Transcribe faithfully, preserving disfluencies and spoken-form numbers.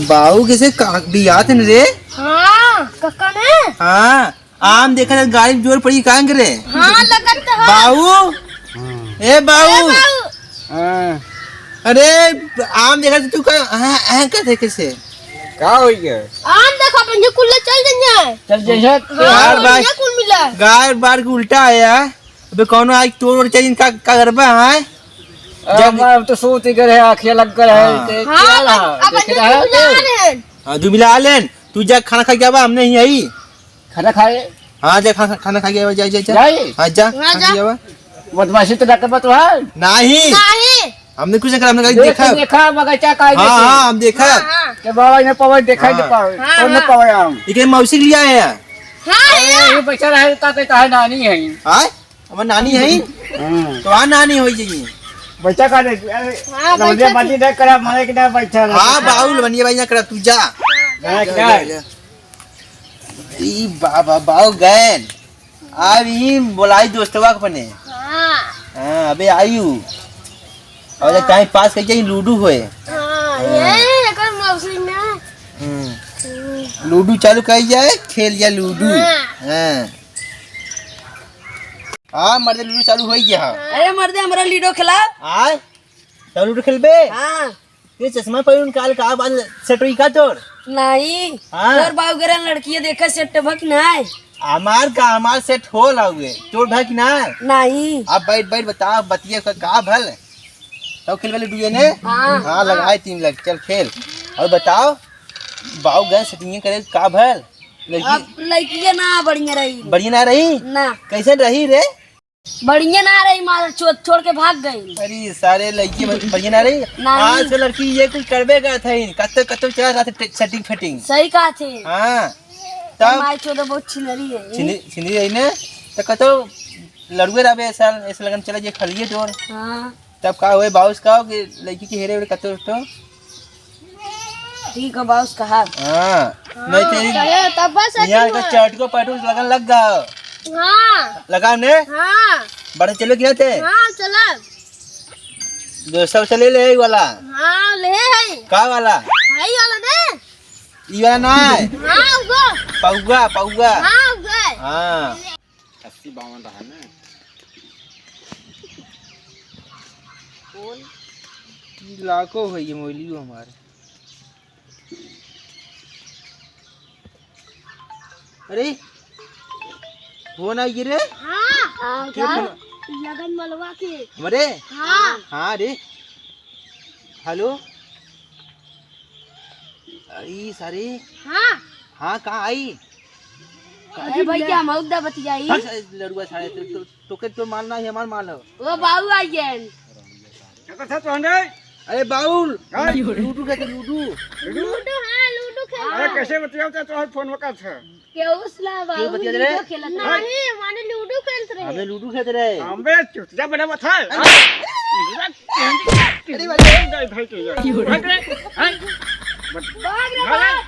बाऊ कैसे का-, बियात न रे? हाँ, कक्का ने? हाँ, आम देखा था, गाड़ी में जोर पड़ी, कान करे? हाँ, लगत तो है। बाऊ, ए बाऊ। ए बाऊ। हाँ। अरे, आम देखा था, तू का, हाँ, हाँ, कहते कैसे? का हो गया? आम देखा, अपन ये कुल्ला चल जाइए। चल जाइए। हाँ, यार भाई, बढ़िया कुल मिला। गाय बार के उल्टा आया। अबे कौनो आज तोड़ ओड़ चाहिए, का, का करबा, हाँ? अब तो सूत ही गए, आँखें लग गए हैं, हाँ। ते हाँ, क्या रहा? अपन, अपन देख ये रहा तू है? जा रहे हैं। हाँ, तू मिला लेन, तू जा खाना खा के आवा, हमने ही आई। खाना खाए? हाँ, जा खा-, खाना खा के आवा, जा, जा, जा। जाए? हाँ, जा, हाँ, खा जा। के आवा। बदमाशी तो ना करबा तू, हाँ? नहीं। नहीं। हमने कुछ नहीं करा, हमने खाली देख, देखा। देखा, बगीचा का हाँ, देखे। हाँ, हम देखा। हाँ, हाँ। के बाबा इन्हें पावे, देखा हाँ। नहीं पावे। हाँ, कौन हाँ। पावे हम? इके मौसी के लिए आए हैं। हाँ, अरे, हाँ। ये बच्चा रहे, का कहता है, नानी है। हाँ? हमार नानी है? हम्म। तो हाँ, नानी होई जाइए। बच्चा का दे, अरे, हाँ, लवंडिया बच्चा बाजी थी। ना करा, मारे के ना बच्चा रहे। हाँ, बाउल, बनिया बाजी ना करा, तू जा। हाँ, जा, क्या? जा, जा। ई बाबा, बाऊ गैन। अब ई बोलाई दोस्तवा के अपने। हाँ। हाँ, अबे आयु। और हाँ। टाइम पास कर जाई, लूडो होए। हाँ, हाँ। ये एकर मौसी ना। हम्म। हम्म। लूडो चालू कर जाए, खेल जाए लूडो। हाँ। हाँ। हाँ, मर्दे लूडो चालू हो गया। अरे मर्दे, हमरा लूडो खेला। आय? तब लूडो खेलबे? हाँ। ये चश्मा पहन काल का बाल सेट होई का तोर? नहीं। हाँ। तोर बाऊ गरन लड़किया देखा सेट भक नाय। हमार का, हमार सेट हो लाउगे। तोर भक ना? नहीं। अब बैठ, बैठ, बता, बतिया का, का भल? तब खेलबे लूडो ने? हाँ। हाँ, लगाए तीन लाख, चल खेल। और बताओ, बाऊ गए सेटिंग करे का भल? लड़की अब लड़किया ना बढ़िया रही। बढ़िया ना रही? ना। कैसे रही रे? बढ़िया ना रही, मार छोड़, छोड़ के भाग गई। अरे सारे लड़की बड़-, बढ़िया ना रही। नहीं। आज के लड़की ये कुछ करबे का था ही, कत्तो, कत्तो चला रहा था टे-, सेटिंग फेटिंग। सही कहा थे। हाँ। तब माई चोदो बहुत छिनरी है। छिनी, छिनी रही ने, तो कत्तो लड़ुए रहबे ऐसा, ऐसा लगन चला जे खलिए डोर। हाँ। तब का हुए बाउस का हो कि लड़की के हेरे वेरे कत्तो तो? ठीक है बाउस कहा। हाँ। हाँ, नहीं तो चले, तब बस यार सेटिंग का हुआ। चटको पैटको लगन लग गया। हाँ। लगा ने? हाँ। बड़े चलो क्या थे? हाँ, चला। दोस्तों चले ले आई वाला। हाँ, ले है। का वाला? है ही वाला ने? ई वाला ना है? हाँ, वो। पौवा, पौवा। हाँ, वो। हाँ। अस्सी बावन रहा ना। कौन? ई लाखो है ये मोबाइलियो हमारे। अरे, फोन आई रे? हाँ। के फोन? लगन मलवा के। हमरे? हाँ। हाँ रे। हेलो। ई सारी। हाँ। हाँ, कहाँ आई? अरे भैया, हम उद्दा बतियाई। हट, लड़ुआ सारे, तो, तो, तोके तो माल ना है, हमार माल हो। वो बाऊ आई गए। क्या था तोहने? अरे बाउल, हाँ? लूडो खेलते, लूडो। लूडो, हाँ, लूडो खेल। अरे कैसे बतियाओ तो तोहर फोन वका था? केहू से ना बाबू, बतिया दे रे? लूडो खेलत रहे। नहीं, माने लूडो खेलत रहे। हमें लूडो खेलत रहे। अबे चुतिया बना मत है। अरे। अरे भाई। भाई, भाई, भाई, भाई, भाई, भाई, भाई। भाग रे, भाग।